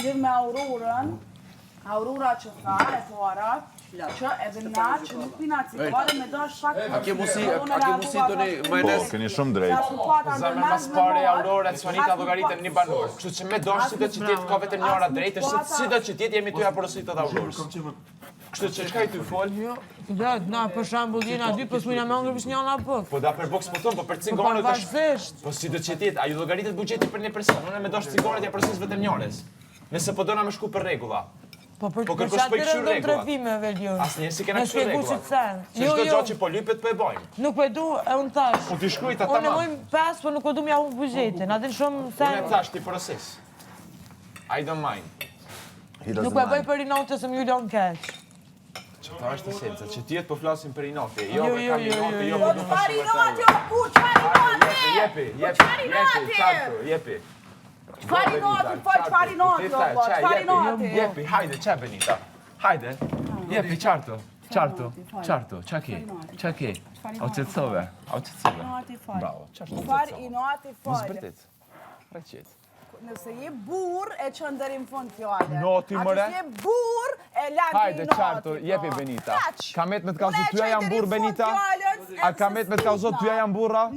Lidh me Aurorën, Aurora që tha e para, që edhe na që nuk pina cigare me dash pak. A ke musi, a ke musi do një Po, majonez? keni shumë drejt. Zemër mas pare Aurora e Sonita llogaritën një banor. Kështu që me dash si do që tjetë ka vetëm njëra drejtë, është si do që tjetë jemi tu ja porosit atë Aurorës. Kështu që çka i ty fol? Jo, dhe, na, për shembull, jena dy, po s'mujna me hongër veç njëna buk. Po da për boks po thon, po për Po cigaret është. pavarësisht. Po si do që tjetë, ajo llogaritet buxheti për një person, unë me dash cigaret ja porosis vetëm njërës. Nëse po dona me shku për rregulla. Po për Po për kërkosh po i qatyre këshyr ndon rregullat. trefime, Velion. Asnjëherë si kena Me këshyr shpjegu rregullat. që të sen. Se Jo, çdo jo, gjë që po lypet po e bajmë. nuk po e du, e unë thash. Unë ti shkruajta Unë e tamam. mujmë pesë, po nuk po du m'ja hup buxhetin. Atin shumë Unë e sen. thash ti porosis. I don't mind. He doesn't Nuk po e bëj mind. për inate se më ju lon keq. Që ta është esenca, që tjetë po flasim për inati. Jo, Jo, me jo, kam jo, inati, jo, jo, jo. po du Çfarë pasur me inati o ku, çfarë inati? Jepi, Po jepi, çfarë jepi, inati? qartu, jepi. Çfarë inati, fol çfarë inati, o po, çfarë inati? Jepi, hajde, qa Benita? Hajde, jepi, qartu, qartu, qartu, qa ke, qa ke? O qetësove, o qetësove. Inati fol. Bravo, qartu, Çfarë qetësove. inati Mos fol? bërtit, reqit. Nëse je burr e qën deri në fund fjalën. Noti, more. Atë je burr e lan Hajde, inati, qartu, po. jepi Benita. Kaq. Ka met me të kallzu Unë e tyja qoj jam deri burr në fund Benita? fjalën, A ka met me të kallzu tyja jam burra?